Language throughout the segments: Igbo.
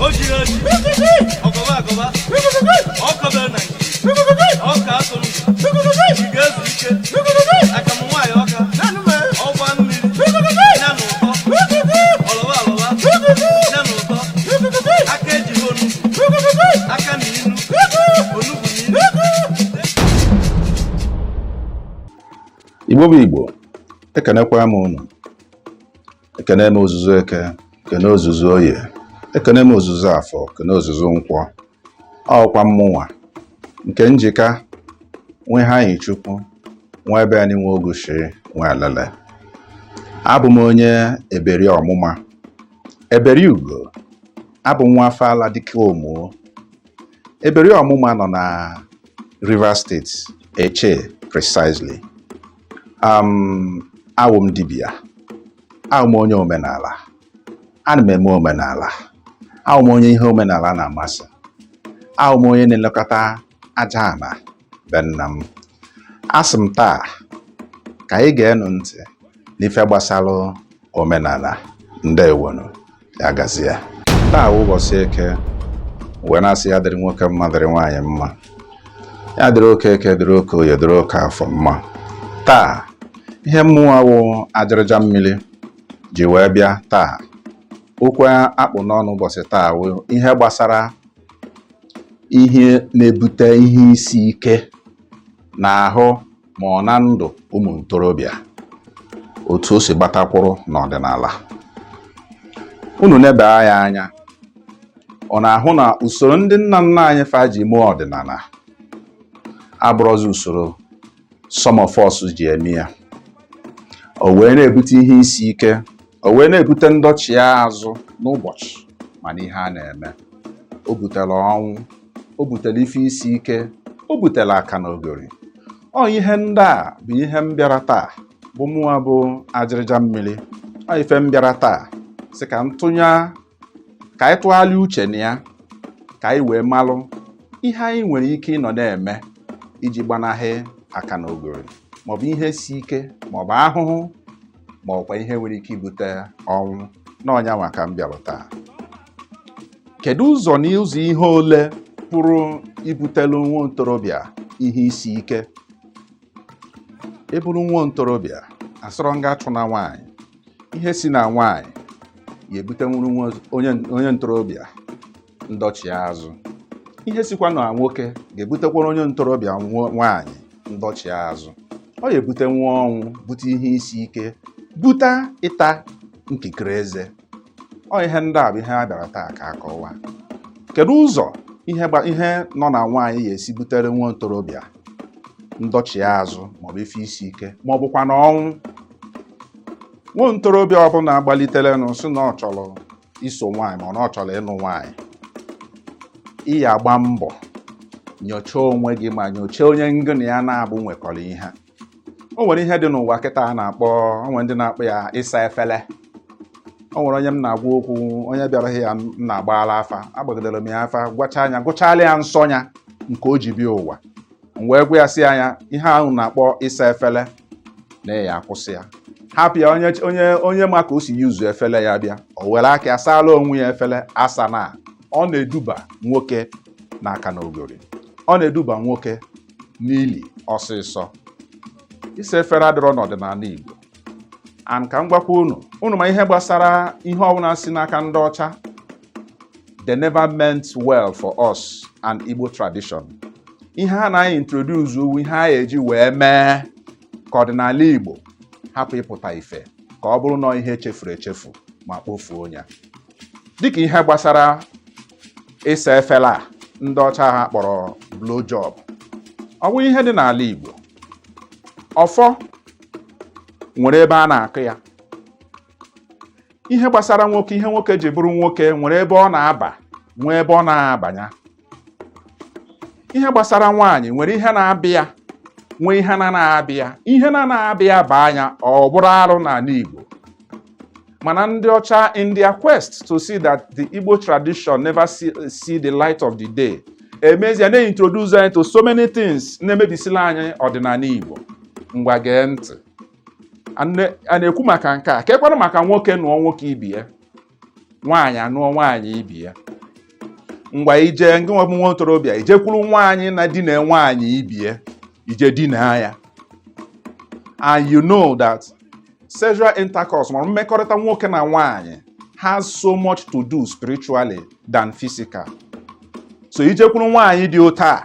O jiri oji ọgọba agọba ọkọbere na ọka atụrụ ị ga-ezu ike akamụ nwaanyị ọka ọgba mmiri ya na ụtọ ọlọba alọba ya na ụtọ aka ejighị onugbu aka na inu onugbu na inu. Igbo bụ Igbo, ekenekwa m unu. Ekene m ozuzu Eke, kene ozuzu Oye, ekene m ozuzu Afọ, kene ozuzu Nkwọ. Ọkwa mmụnwa nke njika nwe ha anyị Chukwu nwa ebe anyị nwe ogushi nwe alele. Abụ m onye Eberi Ọmụma, Eberi Ugo. Abụ m nwa afọ ala dike omuo. Eberi Ọmụma nọ na Rivers State, Eche precisely. Awụ m dibịa, awụ m onye omenala, ana m eme omenala, awụ m onye ihe omenala na-amasị, awụ m onye na-elekọta aja ana be nna m. Asị m taa ka anyị ga-enu ntị n'ife gbasalụ omenala. Ndewonu, ya gazie. Taa wụ ụbọchị Eke, wee na-asị ya dịrị nwoke mma, dịrị nwaanyị mma, ya dịrị oke Eke, dịrị oke Oye, dịrị oke Afọ mma. Taa, ihe mmụọ wụ ajịrịja mmiri ji wee bịa taa, okwu akpụ n'ọnụ ụbọchị taa wụ ihe gbasara ihe na-ebute ihe isi ike n'ahụ ma ọ na ndụ ụmụ ntorobịa, otu o si gbatakwụrụ n'ọdịnala. Unu nebe ya anya, ọ na-ahụ na usoro ndị nna nna anyị fa ji mee ọdịnala abụrụzi usoro some of us ji eme ya. O wee na-ebute ihe isi ike, o wee na-ebute ndọchi azụ n'ụbọchị. Mana ihe a na-eme, o butere ọnwụ, o butere ife isi ike, o butere aka na ogori. Ọ ihe ndị a bụ ihe m bịara taa, bụ mụnwa bụ ajịrịja mmiri. Ọ ife m bịara taa sị ka m tụnya, ka anyị tụgharịa uche na ya, ka anyị wee malụ ihe anyị nwere ike ịnọ na-eme iji gbanahị aka na ogori, maọbụ ihe si ike, maọbụ ahụhụ, maọbụkwa ihe nwere ike ibute ọnwụ. N'ọnya nwa ka m bịara taa. Kedu ụzọ na ụzọ ihe ole pụrụ ibutelu nwa ntorobịa ihe isi ike? Ịbụrụ nwa ntorobịa, asọrọ nga achụ na nwaanyị, ihe si na nwaanyị ya ebutenwuru onye ntorobịa ndọchi azụ. Ihe sikwa na nwoke ga-ebutekwara onye ntorobịa nwaanyị ndọchi azụ. Ọ ya ebute nwa ọnwụ, bute ihe isi ike, bute ịta nkikere eze. Ọ ihe ndị a bụ ihe a bịara taa ka a kọwaa. Kedu ụzọ ihe nọ na nwaanyị ya esi butere nwa ntorobịa ndọchi azụ, maọbụ ife isi ike, maọbụkwa na ọnwụ? Nwa ntorobịa ọbụla gbaliterenụ sị na ọ chọrọ iso nwaanyị, ma ọ na ọ chọrọ ịnụ nwaanyị, ị ya agba mbọ nyochaa onwe gị, ma nyochaa onye ngị na ya na-abụ nwekọrọ ihe. O nwere ihe dị n'ụwa kịta a na-akpọ, o nwere ndị na-akpọ ya ịsa efele. O nwere onye m na-agwa okwu, onye bịara ya m na-agbala afa. Agbagidere m ya afa, gwacha anya, gụchala ya nsọ ya nke o ji bịa ụwa. M wee gwa ya sị anya ihe ahụ na-akpọ ịsa efele na ya akwụsị ya, hapụ ya. Onye ma ka o si yuzu efele ya bịa, o were aka ya saala onwe ya efele. Asa na ọ na-eduba nwoke n'aka na ogori, ọ na-eduba nwoke n'ili ọsịsọ. Ịsa efere adịrọ n'ọdịnala Igbo. And ka m gwakwa unu, unu ma ihe gbasara ihe ọbụla si n'aka ndị ọcha, they never meant well for us and Igbo tradition. Ihe ha na-introduce wu ihe a eji wee mee ka ọdịnala Igbo hapụ ịpụta ife, ka ọ bụrụ na ihe echefuru echefu ma kpofuo ya, dịka ihe gbasara ịsa efere a ndị ọcha ha kpọrọ blow job. Ọ bụ ihe dị n'ala Igbo. Ọfọ nwere ebe a na-akụ ya. Ihe gbasara nwoke, ihe nwoke ji bụrụ nwoke, nwere ebe ọ na-aba, nwee ebe ọ na-abanya. Ihe gbasara nwaanyị nwere ihe na-abịa, nwee ihe na-abịa. Ihe na-abịa ba anya, ọ bụrụ arụ n'ala Igbo. Mana ndị ọcha, in their quest to see that the Igbo tradition never see the light of the day, emezie na-introduce anyị to so many things na-emebisila anyị ọdịnala Igbo. Ngwa, gee ntị. A na-ekwu maka nke a ka ekwanụ maka nwoke nụọ nwoke ibi ya. Nwaanyị anụọ nwaanyị ibi ya. Ngwa, ije ngị nwa bụ nwa ntorobịa, ijekwuru nwaanyị na dina nwaanyị ibie, ije dinaa ya. And you know that sexual intercourse, ma mmekọrịta nwoke na nwaanyị, has so much to do spiritually than physical. So ijekwuru nwaanyị dị otu a,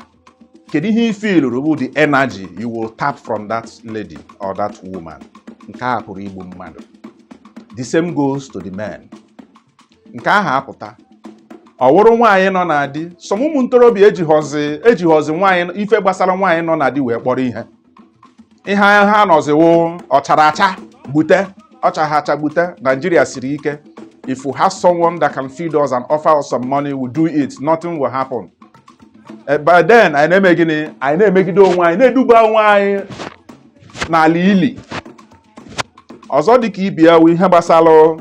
kedu ihe i feeluru bụ the energy you will tap from that lady or that woman? Nke a pụrụ igbu mmadụ. The same goes to the men. Nke ahụ apụta, ọ wụrụ nwaanyị nọ na di. Some ụmụ ntorobịa ejighọzi nwaanyị, ife gbasara nwaanyị nọ na di wee kpọrọ ihe. Ihe ha nọziwo, ọchara acha gbute, ọcha acha gbute. Nigeria siri ike. If we have someone that can feed us and offer us some money, we do it, nothing will happen. By then anyị na-eme gịnị? Anyị na-emegide onwe anyị, na-eduba onwe anyị n'ala ili. Ọzọ dịka ibi ya wụ ihe gbasara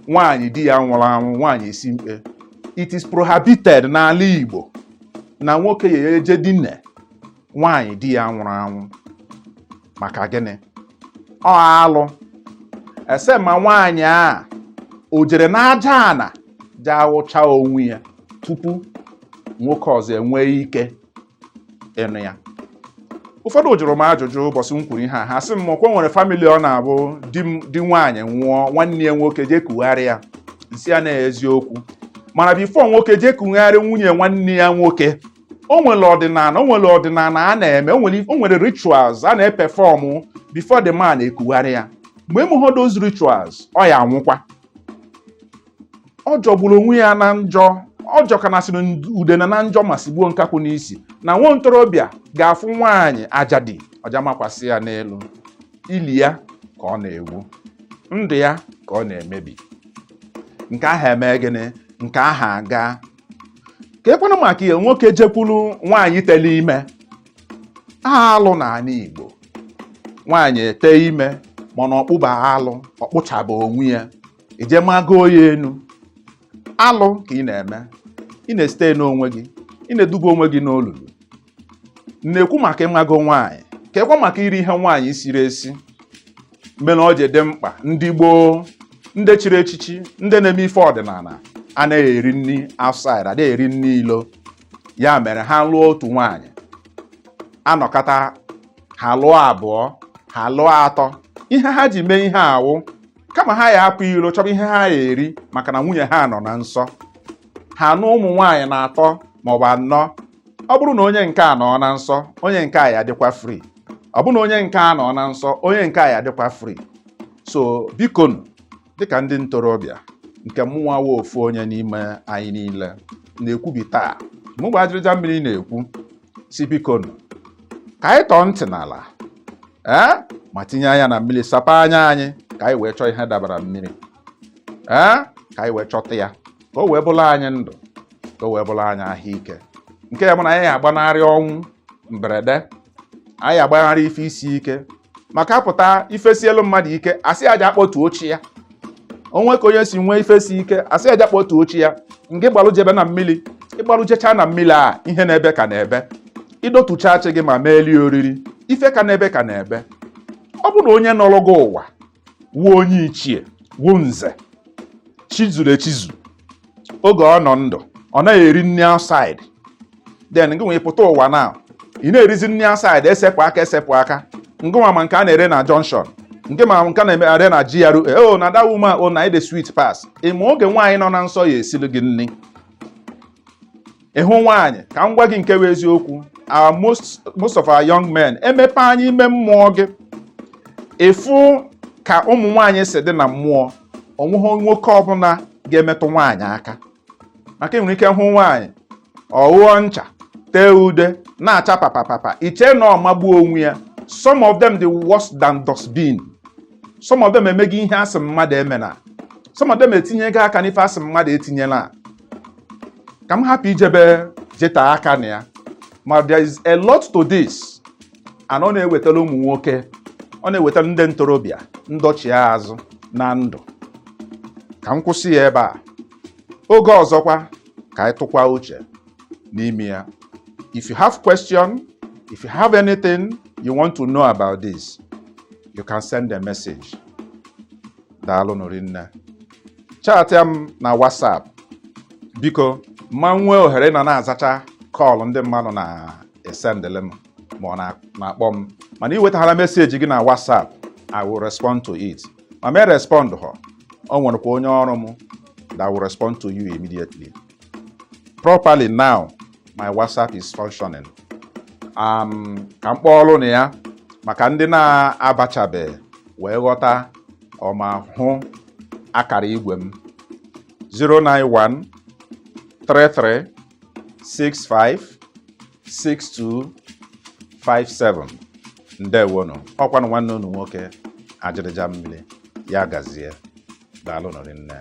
nwaanyị di ya nwụrụ anwụ, nwaanyị isi mkpe. It is prohibited n'ala Igbo na nwoke ya eje dine nwaanyị di ya nwụrụ anwụ. Maka gịnị? Ọ alụ ese ma nwaanyị a o jere n'aja ana jee awụcha onwe ya tupu nwoke ọzọ enwee ike ịnụ ya. Ụfọdụ jụrụ m ajụjụ ụbọchị m kwuru ihe a. Ha sị m, ọkwa nwere family ọ na-abụ di nwaanyị nwụọ, nwanne ya nwoke jee kugharị ya. Nsị ya na eziokwu, mana before nwoke jee kugharị nwunye nwanne ya nwoke, o nwere ọdịnala a na-eme, o nwere rituals a na-eperform before the man ekugharị ya. Mgbe emeghe those rituals, ọ ya anwụkwa. Ọ jọgburu onwe ya na njọ. Ọ jọkanasịrị udene na njọ ma sigbuo nkakwụ n'isi na nwa ntorobịa ga-afụ nwaanyị ajadi ọja makwasị ya n'elu ili ya ka ọ na-egwu, ndụ ya ka ọ na-emebi. Nke ahụ eme gịnị? Nke ahụ aga ka ekwenụ maka ihe nwoke jekwuru nwaanyị tele ime. Alụ n'ala Igbo, nwaanyị ete ime mana ọkpụba alụ, ọkpụchaba onwe ya, ije mago ya enu. Alụ ka ị na-eme, ị na-esite n'onwe gị, ị na-eduba onwe gị n'olulu. Na-ekwu maka ịmago nwaanyị, ka ekwe maka iri ihe nwaanyị siri esi mere ọ ji dị mkpa. Ndị gboo, ndị chiri echichi, ndị na-eme ife ọdịnala anaghị eri nri outside, adịghị eri nri ilo. Ya mere ha lụọ otu nwaanyị, anọkọta ha lụọ abụọ, ha lụọ atọ. Ihe ha ji mee ihe awụ kama ha ya apụ ilo chọba ihe ha ya eri, maka na nwunye ha nọ na nsọ. Ha nụ ụmụ nwaanyị na atọ maọbụ anọ. Ọ bụrụ na onye nke a nọ na nsọ, onye nke a ya adịkwa free. Ọ bụrụ na onye nke a nọ na nsọ, onye nke a ya adịkwa free. So bikonu, dịka ndị ntorobịa, nke mụnwa wa ofu onye n'ime anyị niile na-ekwubi taa, mụ bụ ajịrịja mmiri na-ekwu si, bikonu, ka anyị tọọ ntị n'ala ee ma tinye anya na mmiri, sapa anya anyị ka anyị wee chọọ ihe dabara mmiri ee, ka anyị wee chọta ya, ka o wee bụrụ anyị ndụ, ka o wee bụrụ anyị ahụike. Nke ya bụ na anyị agbanarị ọnwụ mberede, anyị agbanarị ife isi ike, maka apụta ifesielu mmadụ ike, asị aja akpọtuo chi ya. Onwe ka onye si nwee ife si ike, asị aja kpọtuo chi ya. Nke gbalụ jebe na mmiri, ịgbalụjecha na mmiri a, ihe na-ebe ka na-ebe. Ịdọtụcha chi gị ma meelie oriri, ife ka na-ebe ka na-ebe. Ọ bụ na onye nọrọ gị ụwa wuo onye ichie, wuo nze chizuru echizu, oge ọ nọ ndụ ọ naghị eri nri outside. Then gị nwee pụta ụwa na ị na-erizi nri outside, esepụ aka, esepụ aka. Ngụnwa ma nke a na-ere na junction, nke ma nke na-ere na GRA. Oh, na that woman, oh, na the sweet pass. Ị ma oge nwaanyị nọ na nsọ ya esili gị nri? Ịhụ nwaanyị, ka m gwa gị nke bụ eziokwu, our most of our young men, emepe anya ime mmụọ gị, ịfụ ka ụmụ nwaanyị si dị na mmụọ. Onweghị nwoke ọbụla ga-emetụ nwaanyị aka, maka ị nwere ike hụ nwaanyị, ọghụọ ncha, tee ude, na-acha papapapa, iche na ọ magbuo onwe ya. Some of them dị worse than dustbin. Some of them emeghị ihe asị mmadụ emena. Some of them etinyego aka n'ife asị mmadụ etinyela. Ka m hapụ ijebe jeta aka na ya, ma there is a lot to this, and ọ na-ewetara ụmụ nwoke, ọ na-ewetara ndị ntorobịa ndọchi azụ na ndụ. Ka m kwụsị ya ebe a. Oge ọzọkwa ka anyị tụkwa uche n'ime ya. If you have question, if you have anything you want to know about this, you can send a message. Daalụ nụ rinne. Chatịa m na WhatsApp, biko. Ma nwee ohere nọ na-azacha call ndị mmadụ na-esendịlị m ma ọ na-akpọ m, mana ị wetaghala message gị na WhatsApp, I will respond to it. Ma mee respond họ, o nwerekwa onye ọrụ m that will respond to you immediately. Properly now, my WhatsApp is functioning. Ka m kpọọlụ na ya maka ndị na-abachabe wee ghọta ọma hụ akara igwe m: 091 33 65 62 57. Ndewonu. Ọkwanụ nwanne unu nwoke, Ajịrịja Mmiri. Ya gazie. Daalụ nụ rinne.